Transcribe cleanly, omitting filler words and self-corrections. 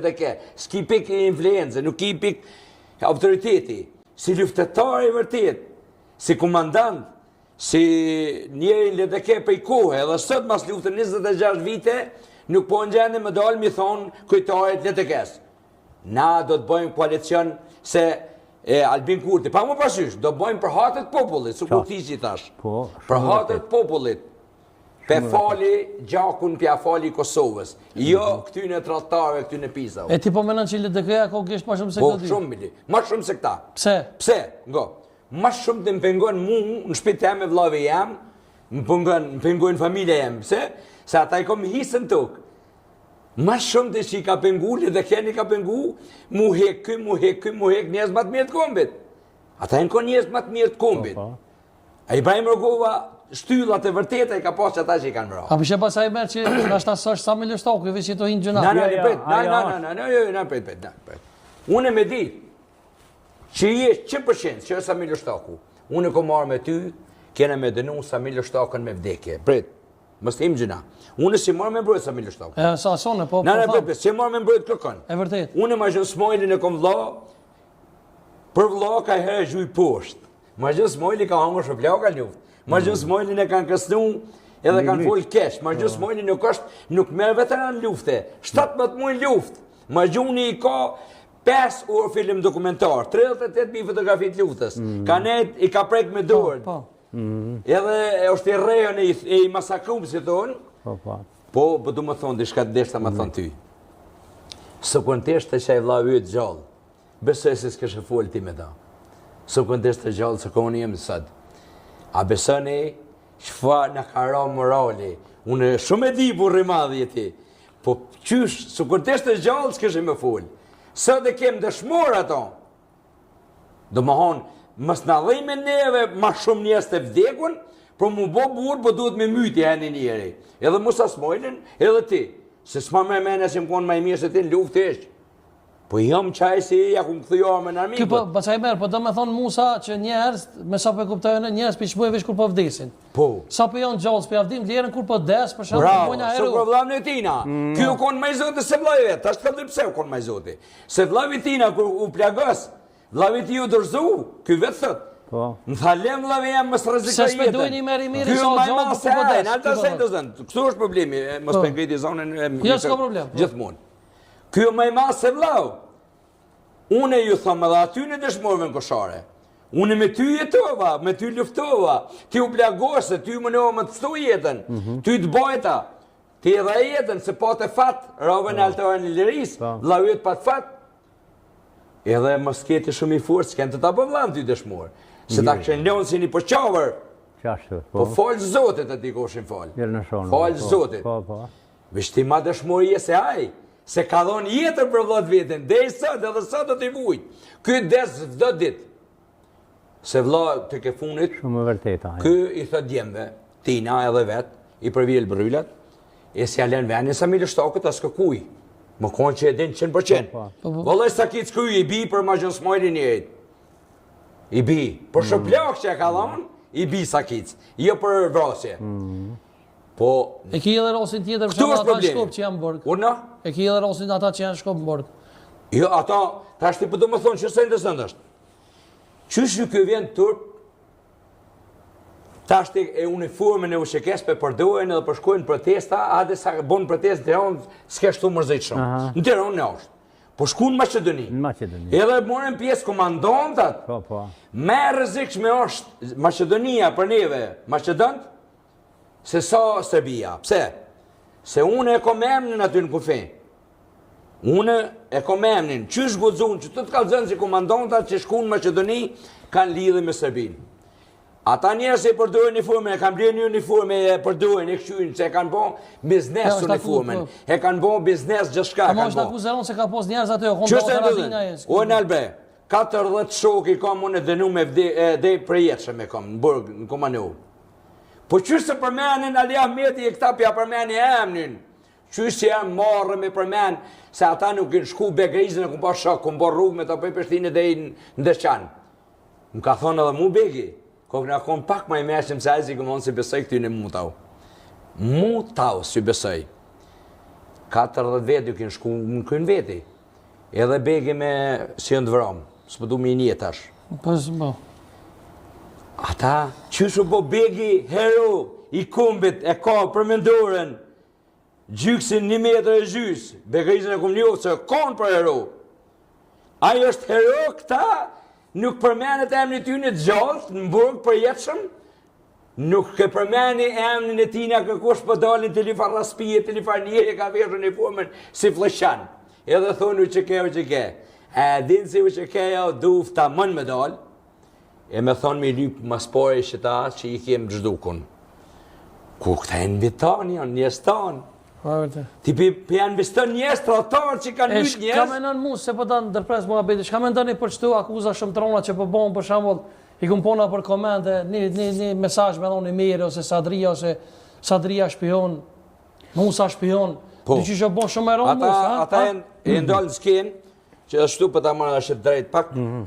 LDK, s'ki pikë influence, nuk ki pikë autoriteti, si luftëtar i vërtet, si komandant, si njeri në LDK prej kohe, edhe sot mas luftës 26 vite, nuk po në gjendje me dalë mi thonë kryetarit LDK-s. Na do të bëjmë koalicion se e Albin Kurti, pa më parasysh, do bëjmë për hatër të popullit, sikur ti që i thash. Po, për hatër të popullit. Pe fali gjakun pja fali Kosovës, jo mhm. këtyne tradhtarëve, këtyne pisave. E ti po menon që LDK-ja ka gisht ma shumë se po, këta Po, shumë, bili, ma shumë se këta. Pse? Pse? Ngo, ma shumë të më pengon mu në shpi teme vllavi jem, më pengon, më pengojnë familja jem. Pse? Se ata i kom hisën tokë. Ma shumë të që i ka pengu, LDK-në i ka pengu, mu hek ky, mu hek ky, mu hek njerëz ma të mirë të kombit. Ata janë konë njerëz ma të mirë të kombit. Po, po. A Ibrahim Rugova, shtyllat e vërteta i ka pas që ata që i kanë vra. A pse pas ai merr që nashta s'është Sami Lushtaku, veç që të hinë gjynah. Na, na, na, na, na, na, na, na, jo, na, prit, prit, na, prit. Unë me di, që je 100% që është Sami Lushtaku. Unë e kom marrë me ty, kena me dënu Sami Lushtakun me vdekje. Prit, mos të him gjynah. Unë si marrë me mbrojt Sami Lushtakun. E, sa sone, po, po, na, prit, prit, si marrë me mbrojt kërkon. E vërtet. Unë e Margjon Smajlin e kom vlla, për vlla ka herë gjuj poshtë. Margjon Smajli ka hangër shuplaka në luftë. Margjon mm. Smajlin e kanë kërcnu edhe kanë fol keq. Margjon po. Smajli nuk është, nuk merr veteran lufte. 17 muaj luftë. Margjoni i ka 5 orë film dokumentar, 38.000 fotografi të luftës. Mm. Ka net, i ka prek me dorë. Po, po. Mm. Edhe është i rrehun e i, i masakrum, si thonë. Po, po. Po, po du me thonë, diçka të deshta me thonë ty. Sikur t'ishte qaj vllau yt gjallë. Besoj se s'kishe folë ti me ta. Sikur t'ishte gjallë se unë jem sot. A besoni çfarë na ka ra morali? Unë shumë e di burrë i madh je ti. Po qysh, sikur t'ishte gjallë s'kishe me folë. Sot e kem dëshmor ato. Domethonë, mos na dhimen neve ma shumë njerëz të vdekun, por mu bo burrë, po duhet me myti e një njeri. Edhe Musa Smajlin, edhe ti. Se s'ma merr menja se më konë ma i mirë se ti në luftë ish. Po jam qaj si ja kum kthy armën armikut. Ky po pastaj merr, po do me thonë Musa që njerëz, me sa po e kuptoj unë, njerëz po i çmojnë veç kur po vdesin. Po. Sa po janë gjallë, s'po ja dim vlerën kur po des, për shembull, po bojnë hero. Bravo, vllaun e tina. Mm. Ky u kon më i zoti se vllai vet. Tash të pse u kon më i zoti. Se vllai tina kur u plagos, vllai ti u dorëzu, ky vetë thot. Po. Më tha lem vllai jam mos rrezikoj jetën. Se s'po dojnë i merr i mirë sa gjallë po po des. Alta se do zën. Këtu është problemi, mos po ngriti zonën. Jo, s'ka problem. Po. Gjithmonë. Ky o ma i madh se vllau. Unë ju thom edhe atyne dëshmorëve në Koshare. Unë me ty jetova, me ty luftova, ti u plagose, ty më nëva me të shpëtu jetën, mm -hmm. ty të bojta, ti edhe e jetën, se pate fat, rave në po. altarin e lirisë, po. vllau yt pat fat, edhe mos keti shumë i fortë, s'ken të ta bë vllanë ty dëshmor, se ta kishin lënë si një përqavër, Qashtu, po. Po falë Zotit e ti koshin falë. Falë po, Zotit. Po, po. Veç ti ma dëshmor je se ai, se ka dhonë jetën për vlla t'vetin, deri sot edhe sot do t'i vujt. Ky des çdo ditë. Se vlla tek e funit, Shumë e vërtetë, ky i thot djemve, tina edhe vet, i përvjel bërrylat, e s'ja lën venin Sami Lushtakut as kërkuj. Më konë që e din 100%. Po, po. po. Vëllai sa kitë ky i bi për Margjon Smajlin njerit. I bi. Për mm. shuplak që e ka dhonë, i bi Sakicë. Jo për vrasje. Mm. Po... E ki edhe rastin tjetër, për shembull ata në Shkup që janë në burg. Unë? E ki edhe rastin ata që janë në Shkup në burg. Jo, ata, tash ti po do me thonë, që sa interesant është. Qysh nuk ju vjen turp, tash ti e uniformën e UÇK-së pe përdorin edhe po shkojnë protesta, a dhe sa bon protestë në Tiranë, s'ke shtu mërzit shumë. Në Tiranë në është. Po shkun në Maqedoni. Në Maqedoni. Edhe morën pjesë komandantat. Po, po. Më e rrezikshme është Maqedonia për neve, Maqedont, Se sa Serbia. Pse? Se unë e kom emnin aty në kufi. Unë e kom emnin. Qysh guxun, që të të kallzon si komandantat që shkun në Maqedoni, kanë lidhje me Serbinë. Ata njerëz që e përdorin uniformën, e kanë blerë një uniformë e përdorin, e kqyrin, se e kanë bo biznes uniformën, po. e kanë bo biznes gjithçka kanë bo. Ama është se ka pos njerëz aty, o konë të Haradinaj. O në Albe, 40 shokë i kam unë dënu me vde, dhe përjetshëm e kam në burg, në Kumanovë. Po qysh se përmenin Ali Ahmeti e këta pja përmeni emnin. Qysh se janë marrë me përmen se ata nuk kanë shku Beg Rizën e kum pa shok, kum bo rrugë me ta prej Prishtinë deri në Deçan. Më ka thonë edhe mu Begi, ko këna konë pak ma i meshëm se ai si këmon si besoj këty në mutau. Mutau si besoj. 40 vetë ju kënë shku në krynë veti. Edhe Begi me si janë të vramë, s'po du me i një tash. Po, s'bo. Ata, qysh u bo Begi hero i kombit e ka përmendorën, gjyksin një metër e gjys, Beg Rizën e kum njohë se konë për hero. Ai është hero këta, nuk përmenet emni i tyne të gjallë, në burg përjetshëm, Nuk e përmeni emnin e tina kërkush po dalin të lifar raspije, të lifar njeri e ka veshur uniformën si flëshan. Edhe thonë UÇK, UÇK. E din si UÇK-ja o duf ta mën me dal, e me thonë me lyp mas pari që ta që i kem zhdukun. Ku këta e në tanë janë, njerëz tanë. Po, vërtet. Ti pi, pi janë investon njerëz, tradhtarë që kanë E lyt shka njerëz. menon mu, se po ta ndërpres muhabetin, shka mendoni për qëto akuza shumë të rona që po bëhen për shembull, i kum pona për komente, një, një, një mesazh me thonë Imeri ose Sadria ose Sadria shpion, Musa shpion, Po. Dy që bon shumë e ronë Ata, Musa, ata janë, janë dalë në skenë, që është shtu për ta marrë është drejt pak, mm -hmm.